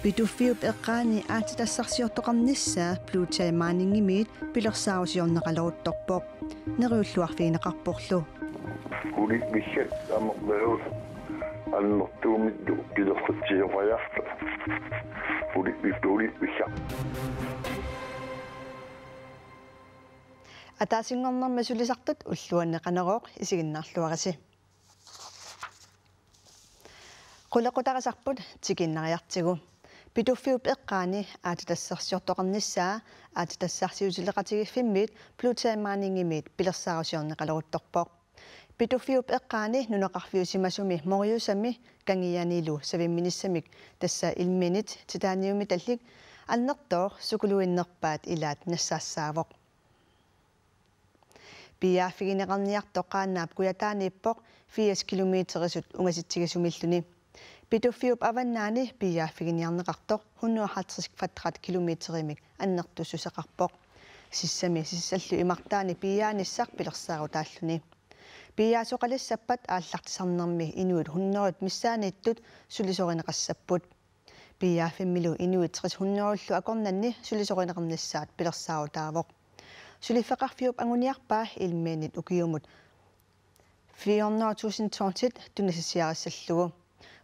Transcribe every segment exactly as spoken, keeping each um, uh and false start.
Pituffiup eqqaani aatsitassarsiortoqarnissaa Blue Tide Miningimiit pilersaarusiorneqaleruttorpoq. Neriulluarfigineqarporlu. Qulit villat amerlasoorput annertuumillu pilersatsisoqajaarput. Qulit villat, qulit villat. Ataasinngornermi sulisartut ulluanni Qanorooq isiginnaarluarisi. Qulequtarisarput tikiinnariartigu. Pituffiup eqqaani aatsitassarsiortoqarnissaa aatsitassarsiutileqatigiiffimmiit Blue Tide Miningimiit pilersaarusiorneqaleruttorpoq. Pituffiup eqqaani nunaqarfiusimasumi Moriusami Kangianilu savimminissamik, tassa ilminit titaniumitallit, annertooq sukuluinnerpaat ilaat nassaassaavoq. Piiaaffigineqarniartoq Qaannaap kujataaniippoq firs kilometerisut ungasitsigisumilluni. Pituffiup avannaani piiaaffiginiarneqartoq hundrede og halvtreds kvadratkilometerimik annertussuseqarpoq. Sissami sissallu imartaani piiaanissaq pilersaarutaalluni. Piiaasoqalissappat aallartisarnermi inuit hundredet missaanniittut sulisorineqassapput. Piiaaffimmilu inuit tres hundredellu akornanni sulisorineqarnissaat pilersaarutaavoq. Suliffeqarfiup anguniarpaa ilminit ukiumut fire hundrede tusind tonsit tunisissiarissallugu.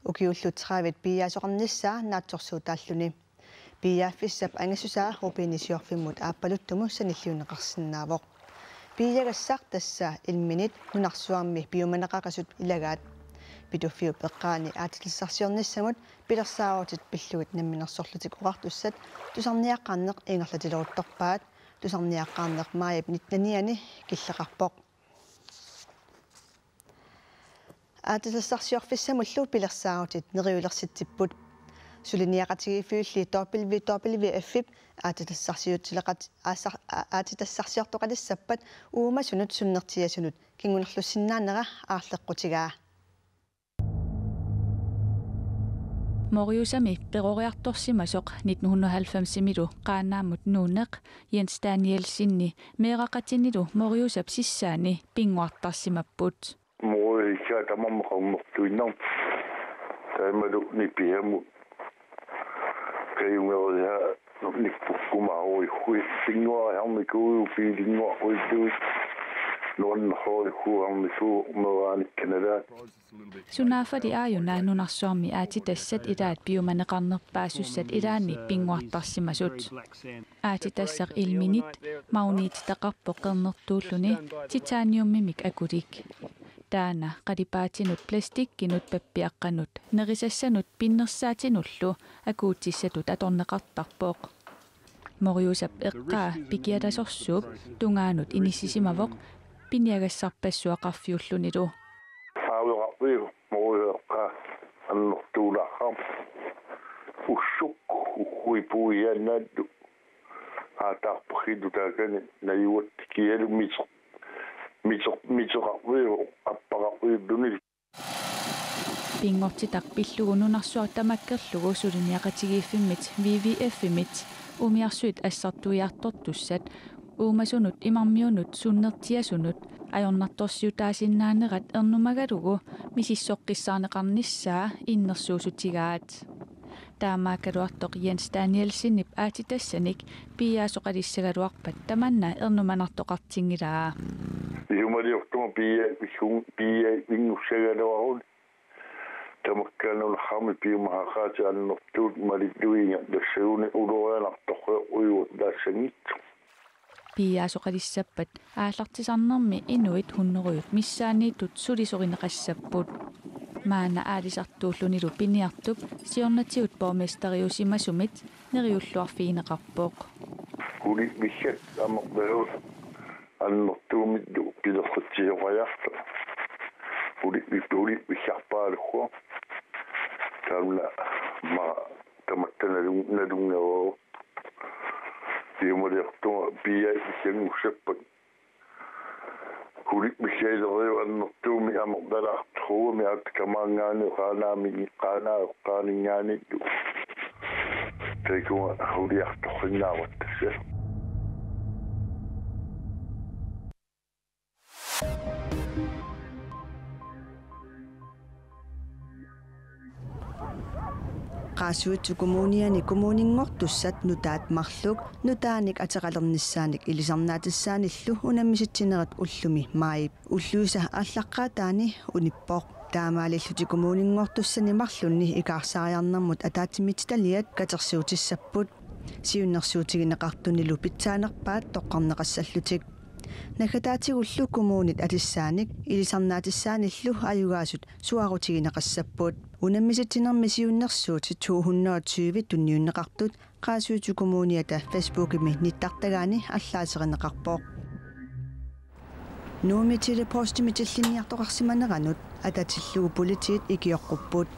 Ukiullu tredive piiaasoqarnissaa naatsorsuutaalluni. Piiaaffissap angissusaa rubinisiorfimmut aappaluttumut sanilliunneqarsinnaavoq. Piiagassaq tassa ilminit nunarsuarmi piumaneqaqisut ilagaat. Pituffiup eqqaani aatsitassarsiornissamut pilersaarutit pillugit Namminersorlutik Oqartussat tusarniaqqaarneq ingerlatileruttorpaat. Tusarniaqqaarneq maajip nittenaniani killeqarpoq. Aatsitassarsiorfissamullu pilersaarutit neriulersitsipput. Suliniaqatigiiffiulli W W F-ip aatsitassarsiutileqat-, aassar-, aa-, aatsitassarsiortoqalissappat uumasunut sunnertiasunut kingunerlussinnaanera aarleqqutigaa. Moriusami peroriartorsimasoq nitten hundrede og halvfemsimilu Qaannaammut nuunneq Jens Danielsenip meeraqatinilu Moriusap sissaani pinnguartarsimapput. Moriusap tamarmi qernertuinnarmat taamalu nipiamut kajungerisaa nippukkumaarujussuit pinnguariarnikuuvoq piilinnguaruilluit nuannersorujussuarnikuuvoq meeraanikka nalaat. Sunaaffali aajuna nunarsuarmi aatsitassat ilaat piumaneqarnerpaasussat ilaanni pinnguartarsimasut. Aatsitassaq ilminit magnettitaqarpoq qernertuulluni titaniumimik akulik. Taanna qalipaatinut, plastikkinut, pappiaqqanut, nerisassanut pinnersaatinullu akuutissatut atorneqartarpoq. Moriusap eqqaa pikialasorsuup tungaanut inissisimavoq piniagassarpassuaqarfiullunilu. Aaveqarfiuvoq Moriusap eqqaa annertuulaarami. Ussuk ukkuipuiaannaallu aataarpakkillu taakani najuat kialu mite-, mite-, miteqarfiuvoq appaqarfiullunilu. Pinngortitaq pillugu nunarsuaq tamakkerlugu suliniaqatigiiffimmit W W F-imit umiarsuit assartuiartortussat uumasunut imarmiunut sunnertiasunut ajornartorsiutaasinnaanerat ernumagalugu misissoqqissaarneqarnissaa innersuussutigaat. Taamaakkaluartoq Jens Danielsenip aatsitassanik piiaasoqalissagaluarpat tamanna ernumanartoqartinngilaa. Isumaliortunga piia-, isum-, piiavinngussagaluaruni tamakkaanut nunarsuarmi piumasaqaatit annertuut malilluinnartassaguni ulorianartorujussuuvoq taassanngitsoq. Piiaasoqalissappat aallartisarnermi inuit hundredet missaanniittut sulisorineqassapput. Maanna aalisartuullunilu piniartup siornatigut borgmesteriusimasumit neriulluarfigineqarpoq. Qulit villat amerlasoorput annertuumillu pilersatsisoqajaarput. Qulit villat, qulit villarpaalukku. Taanna ma tamatta nalun-, nalunngereerpoq. Isumaliortunga piiavinngussappat. Qulit villaleriarluni annertuumik amerlalaartorujussuarmik aatsaat kamaanngaanniit Qaanaami, Qaanaap eqqaaninngaanniillu. Taakkunannga suliartorsinnaavat tassa. Qaasuitsup Kommuniani kommuninngortussat nutaat marluk nutaanik ateqalernissaanik ilisarnaatissaanillu unammisitsinerit ullumi maajip ulluisa aallaqqaataani unippoq. Taamaalillutik kommuninngortussani marlunni ikaarsaariarnermut ataatsimiititaliat katersuutissapput. Siunnersuutigineqartunilu pitsaanerpaat toqqarneqassallutik. Naggataatigullu kommunit atissaanik ilisarnaatissaanillu ajugaasut suaarutigineqassapput. Unammisitsinermi siunnersuutit to hundrede og tyve tunniunneqartut Qaasuitsup Kommuniata Facebookimi nittartagaani allaaserineqarpoq. Nuummi Tele-Postimi tillinniartoqarsimaneranut atatillugu politiit ikioqqupput.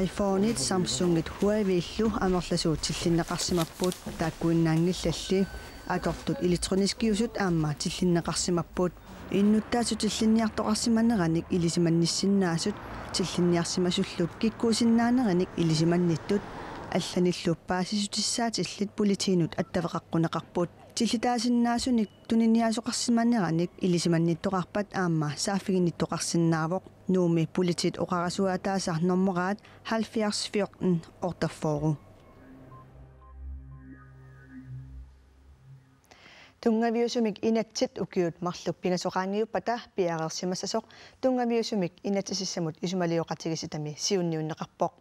iPhoneit, Samsungit Huaweiillu amerlasuut tillinneqarsimapput, taakkuinnaanngillalli atortut elektroniskiusut aamma tillinneqarsimapput. Innuttaasut tillinniartoqarsimaneranik ilisimannissinnaasut tillinniarsimasullu kikkuusinnaaneranik ilisimannittut allanillu paasissutissaatillit politiinut attaveqaqquneqarput. Tillitaasinnaasunik tuniniaasoqarsimaneranik ilisimannittoqarpat aamma saaffiginnittoqarsinnaavoq. Nuummi politiit oqarasuaataasa normoraat halvfjerds fjorten otteogfyrre. Tunngaviusumik inatsit ukiut marluk pingasut qaangiuppata piareersimassasoq tunngaviusumik inatsisissamut isumalioqatigiissitami siunniunneqarpoq.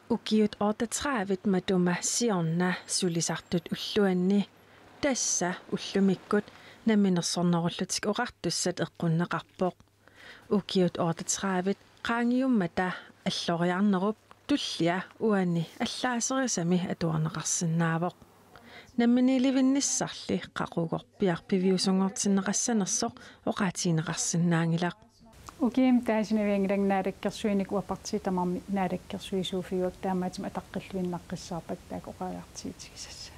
Ukiut otteogtredive matuma siorna sulisartut ulluanni, tassa ullumikkut Namminersornerullutik Oqartussat eqqunneqarpoq. Ukiut otteogtredive qaangiummata alloriarnerup tullia uani allaaserisami atuarneqarsinnaavoq. Namminiilivinnissarli qaqugorpiaq piviusunngortinneqassanersoq oqaatigineqarsinnaanngilaq. Ukiumi taasinavianngilanga naalakkersuinik uanga partiit tamarmik naalakkersuisuuffigaakka, taamaattumik ataqqilluinnaqqissaarpakka taakku oqariartuutigisassat.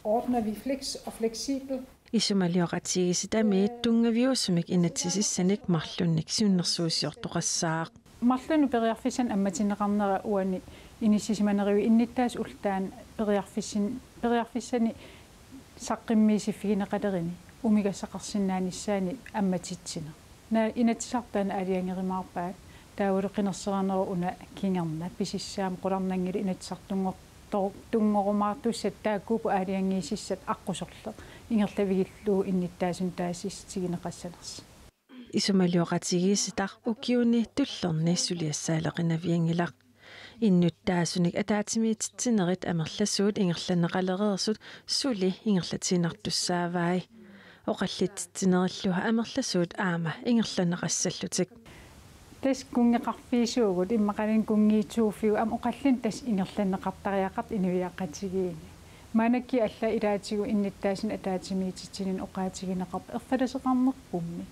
Ordner vi fleks og fleksibel. Isumalioqatigiissitami tunngaviusumik inatsisissanik marlunnik siunnersuusiortoqassaaq. Marlunnik periarfissanik ammatinneqarnera uani inissisimaneruit innuttaasut ullut taanna periarfissin-, periarfissanik saqqummiussiffigineqalerunik umigassaqarsinnaanissaannik ammatitsineq. Naak Inatsisartut taanna aalajangerumaarpaat, taavalu qinersereernerup una kingorna pisissaammat qularnanngilaq Inatsisartunngor-, to-, tunngorumaartussat taakkuupput aalajangiisussat aqqusorleq ingerlavigillugu innuttaasunut taasissutigineqassanersoq. Isumalioqatigiissitaq ukiuni tullerni suliassaaleqinavianngilaq. Innuttaasunik ataatsimiititsinerit amerlasuut ingerlanneqalereersut suli ingerlatiinnartussaavai. Oqallitsitsinerillu amerlasuut aamma ingerlanneqassallutik. Tassa kunngeqarfiusuugut, immaqaluunniit kunngiitsuuffigut, aamma oqallinneq tassa ingerlanneqartariaqartoq inuiaqatigiinni. Maannakkut allat ilaatigut innuttaasunik ataatsimiititsinini oqaatigineqarput erfalaseqarnerpummi.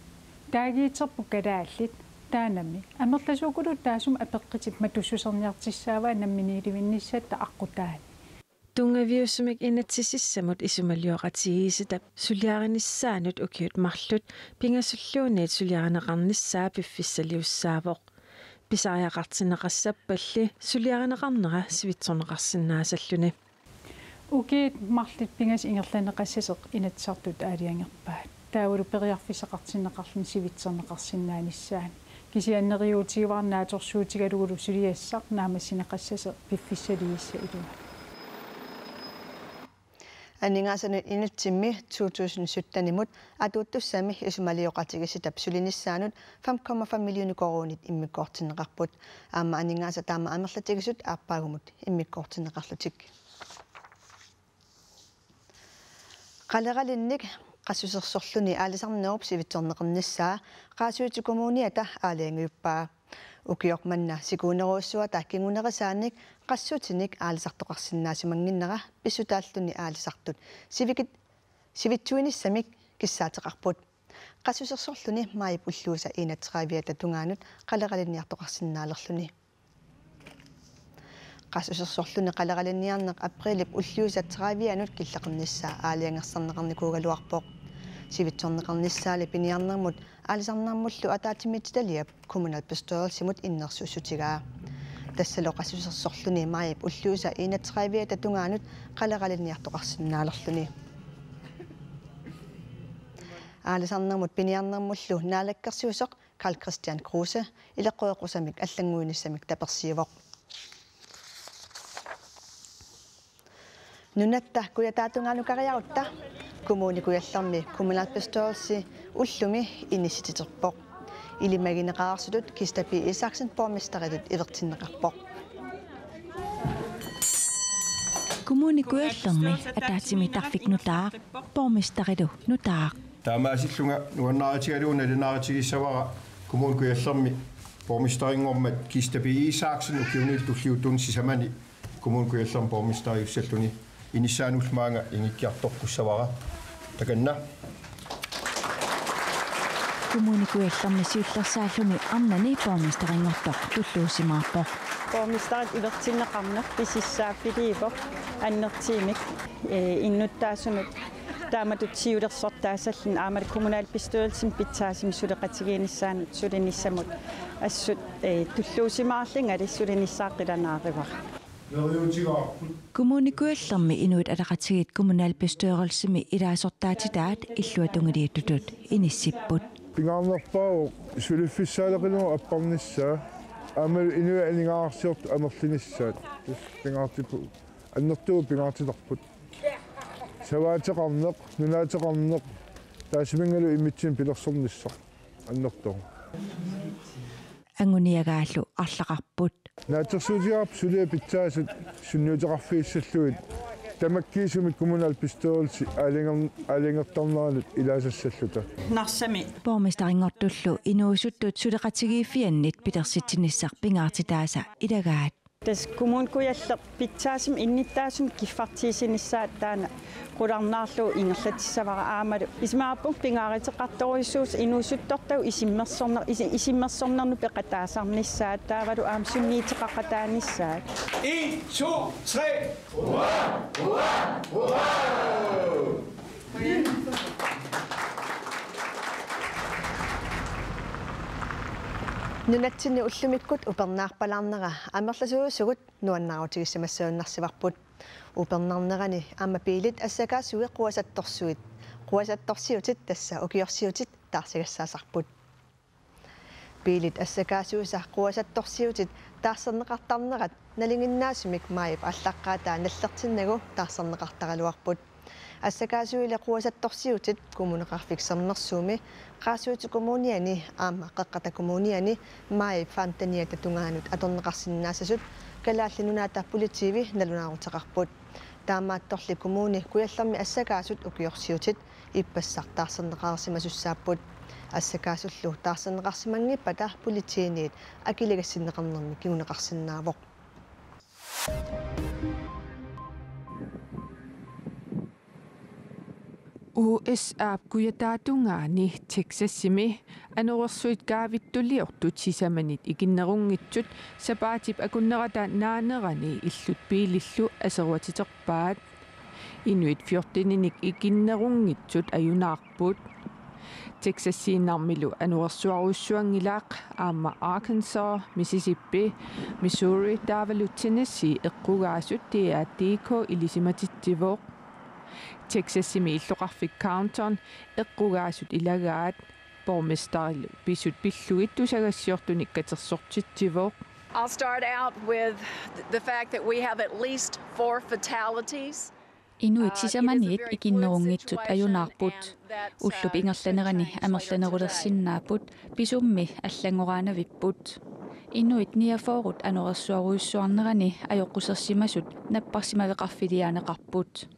Taaguuterput kalaallit, taannami amerlasuukkullu taassuma apeqqutit matussuserniartussaavai namminiilivinnissatta aqqutaani. Tunngaviusumik inatsisissamut isumalioqatigiissitap suliarinissaanut ukiut marluk pingasulluunniit suliarineqarnissaa piffissaliussaavoq. Pisariaqartinneqassappalli suliarineqarnera sivitsorneqarsinnaasalluni. Ukiut marluk pingasut ingerlanneqassasoq Inatsisartut aalajangerpaat. Taavalu periarfissaqartinneqarluni sivitsorneqarsinnaanissaanut. Kisianni neriuutigaara naatsorsuutigalugulu suliassaq naammassineqassasoq piffissaliussaq ilumut. Aningaasanut inatsimmi to tusind syttenimut atuuttussami isumalioqatigiissitap sulinissaanut fem komma fem millioner koruunit immikkoortinneqarput. Aamma aningaasat taama amerlatigisut aappaagumut immikkoortinneqarlutik. Qaleralinnik qassusersorluni aalisarnerup sivitsorneqarnissaa Qaasuitsup Kommuniata aalajangiuppaa. Ukioq manna sikuunerujussuata kingunerisaanik qassutinik aalisartoqarsinnaasimanginnera pissutaalluni aalisartut sivikit-, sivitsuinissamik kissaateqarput. Qassusersorluni maajip ulluisa enogtrediviata tungaanut qaleralinniartoqarsinnaalerluni. Qassusersorluni qaleralinniarneq aprilip ulluisa tredivianut killeqarnissaa aalajangersarneqarnikuugaluarpoq. Sivitsorneqarnissaali piniarnermut aalisarnermullu ataatsimiititaliap kommunalbestyrelsimut innersuussutigaa. Tassalu qassusersorluni maajip ulluisa enogtrediviata tungaanut qaleralinniartoqarsinnaalerluni. Aalisarnermut piniarnermullu naalakkersuisoq Karl-Kristian Kruse ileqqoreqqusamik allannguinissamik tapersiivoq. Nunatta kujataatungaanukariarutta Kommune Kujallermi kommunalbestyrelse ullumi inissititerpoq. Ilimagineqareersutut Kista P. Isaksen borgmesteritut ivertinneqarpoq. Kommune Kujallermi ataatsimiittarfik nutaaq, borgmesterilu nutaaq. Taamaasillunga nuannaarutigalugu nalunaarutigissavara Kommune Kujallermi borgmesterinngormat Kista P. Isaksen ukiuni tulliuttuni sisamani Kommune Kujallermi borgmesteriussalluni inissaanullu maanga ingikkiartoqqussavara. Takanna. Kommune Kujallermi siullersaalluni arnani borgmesterinngortoq tulluusimaarpoq. Borgmesterit ivertinneqarneq pisussaaffiliivoq annertuumik, ee, innuttaasunut taamatut siulersortaasalluni aammalu kommunalbestyrelsimi pitsaasumik suleqatigiinnissaanut sulinissamut assut, ee, tulluusimaarlungali sulinissaa qilanaarivara. Kommune Kujallermi Inuit Ataqatigiit kommunalbestyrelsimi ilaasortaatitaat illuatungiliuttutut inissipput. Pingaarnerpaavoq suliffissaaleqinerup apparnissaa aammalu inuit aningaasarsiortut amerlinissaat. Tassa pingaartippu-, annertuumik pingaartitarput. Savaateqarneq, nunaateqarneq, taassuminngalu immitsinnut pilersornissaq annertooq. Anguniagaallu arlaqarput. Naatsorsuutigaarput suliat pitsaasut sunniuteqarfigissallugit tamakkiisumik kommunalbestyrelse aalanger-, aalajangertarneranut ilaasassalluta. Narsami. Borgmesterinngortullu inuusuttut suleqatigiiffiannit pilersitsinissaq pingaartitaasa ilagaat. Tassa Kommune Kujalleq pitsaasumik innuttaasumik kiffartuussinissaa taanna qularnaarlugu ingerlatissavara aammalu isumaqarpunga pingaaruteqartorujussuusoq inuusuttortagut isummersorner-, isi-, isummersornernut peqataasarnissaat taavalu aamma sunniuteqaqataanissaat. En, to, tre. Nunatsinni ullumikkut upernaarpalaarnera amerlasuusugut nuannaarutigissimassagunarsivarput. Upernarnerani aamma biilit assakaasui quasattorsuit, quasattorsiutit tassa ukiorsiutit taarsigassaasarput. Biilit assakaasuisa quasattorsiutit taarserneqartarnerat nalinginnaasumik maajip aallaqqaataa nallertinnagu taarserneqartaraluarput. Assakaasuili quasattorsiutit Kommuneqarfik Sermersuumi, Qaasuitsup Kommuniani aamma Qeqqata Kommuniani maajip femteniata tungaanut atorneqarsinnaassasut Kalaallit Nunaata Politiivi nalunaaruteqarput. Taamaattorli Kommune Kujallermi assakaasut ukiorsiutit ippassaq taarserneqarsimasussaapput. Assakaasullu taarserneqarsimanngippata politiinit akiligassinneqarnermi kinguneqarsinnaavoq. U S A-p kujataatungaani Texasimi anorersuit kaavittuliortut sisamanit ikinnerunngitsut sapaatip akunnerata naanerani illut biilillu aserorterpaat. Inuit fjorteninik ikinnerunngitsut ajunaarput. Texasiinnarmilu anorersuarujussuanngilaq aamma Arkansas, Mississippi, Missouri taavalu Tennessee eqqugaasut D R D K ilisimatitsivoq. Texasimi illoqarfik Compton eqqugaasut ilagaat. Borgmesterilu pisut pillugit tusagassiortunik katersortitsivoq. I'll start out with the fact that we have at least four fatalities. Inuit sisamaniit ikinnerunngitsut ajunaarput. Ullup ingerlanerani amerlanerulersinnaapput, pisummi allanngoraanavipput. Inuit niogfyrre anorersuarujussuarnerani ajoqusersimasut napparsimaveqarfiliaaneqarput.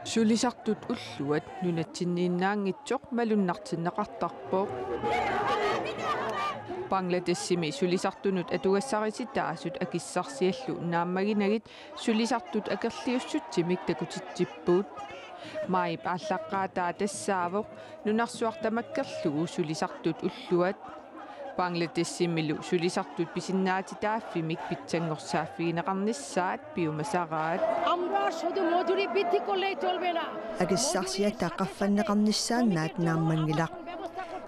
Sulisartut ulluat nunatsinniinnaanngitsoq malunnartinneqartarpoq. Bangladeshimi sulisartunut atugassarititaasut akissarsiallu naammaginagit sulisartut akerliussutsimik takutitsipput. Maajip aallaqqaataa tassaavoq nunarsuaq tamakkerlugu sulisartut ulluat. Bangladeshimilu sulisartut pisinnaatitaaffimik pitsanngorsaaffigineqarnissaat piumasaraat. আমরা শুধু মজুরি বৃদ্ধি করলেই চলবে না। Akissarsiataa qaffanneqarnissaannaat naammanngilaq.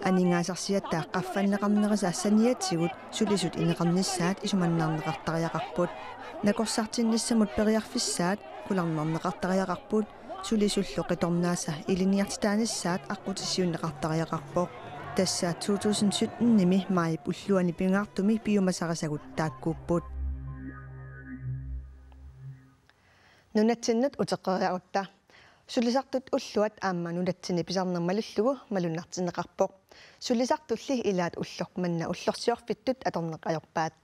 Aningaasarsiataa qaffanneqarnerisa saniatigut sulisut ineqarnissaat isumannarneqartariaqarput. Nakorsartinnissamut periarfissaat qularnarneqartariaqarput. Sulisullu qitornaasa ilinniartitaanissaat aqqutissiuunneqartariaqarpoq. Tassa to tusind sytten-imi maajip ulluani pingaartumi piumasarisagut taakkuupput. Nunatsinnut uteqqeriarutta. Sulisartut ulluat aamma nunatsinni pisarneq malillugu malunnartinneqarpoq. Sulisartulli ilaat ulloq manna ullorsiorfittut atorneq ajorpaat.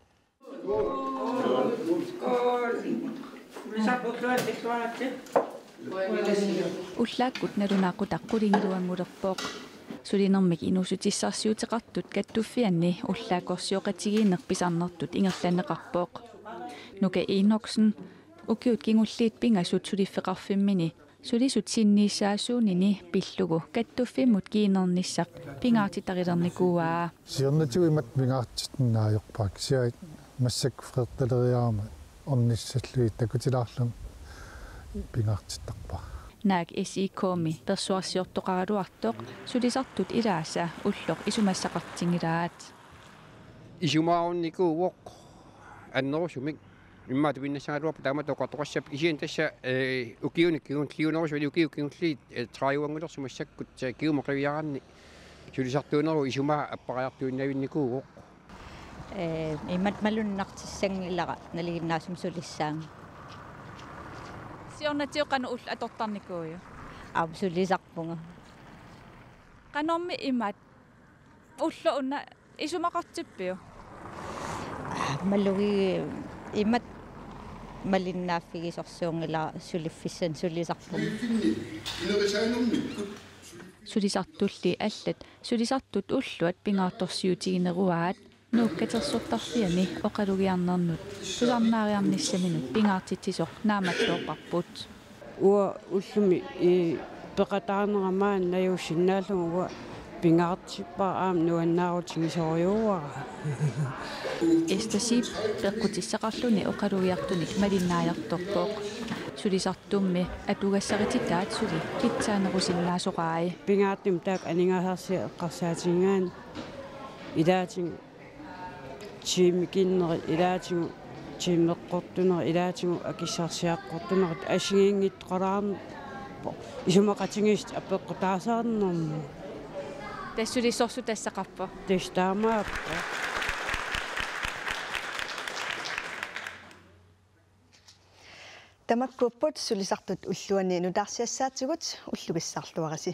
Ullaakkut nalunaaqutaq qulingiluanngulerpoq. Sulinermik inuussutissarsiuteqartut kattuffianni ullaakkorsioqatigiinneq pisarnertut ingerlanneqarpoq. Nuka Enoksen, ukiut kingulliit pingasut suliffeqarfimmini sulisut sinniissaasuunini pillugu kattuffimmut kiinernissaq pingaartittarlernikuuaa. Siornatigut imatut pingaartinnaajorpara, kisianni massakkut freertaleriarama ornissallugit takutilaarlunga pingaartittarpara. Naak S I K-mi persuarsiortoqaraluartoq sulisartut ilaasa ulloq isumassaqartinngilaat. Isumaarunnikuuvoq annerusumik. Immaqa tupinnassaagaluarpat taamatut oqartoqassapput, kisianni tassa, eh, ukiuni kingulliunerusoq, ukiut kingulliit, eh, tredive-anngulersut massakkut, eh, kingumut qiviaraanni sulisartuunerup isumaa appariartuinnavinnikuuvoq. Eh, imatut malunnartissanngilara nalinginnaasumik sulissaanga. Siornatigut qanoq ulloq atortarnikuuiuk? Aap, sulisarpunga. Qanormi imatut ulloq una isumaqartippiuk? Aap, malugigakku imatut malinnaaffigisorsuunngilara suliffissannik sulisarpunga. Sulisartulli allat sulisartut ulluat pingaartorsiutigineruaat Nuuk Katersortarfiani oqalugiarnernut tusarnaariarnissaminut pingaartitsisoq naammattoorparput. Uanga ullumi i peqataarnera maani najuussinnaallugu uanga pingaartippara, aamma nuannaarutigisorujussuuara. Esther Zeeb peqqutissaqarluni oqalugiartunik malinnaajartorpoq. Sulisartummi atugassarititaat suli pitsaanerusinnaasoqai. Pingaartumik taakku aningaasarsiat eqqarsaatigigaanni ilaatigut tiimikinnerit, ilaatigut tiimeqqortunerit, ilaatigut akissarsiaqqortunerit assigiinngitsoqalaarneq isumaqatigiissut apeqqutaasarnermut. Tassa suli sorsuutassaqarpoq. Tassa taamaappoq. Tamakkuupput sulisartut ulluanni nutaarsiassaatigut, ullugissaarluarisi.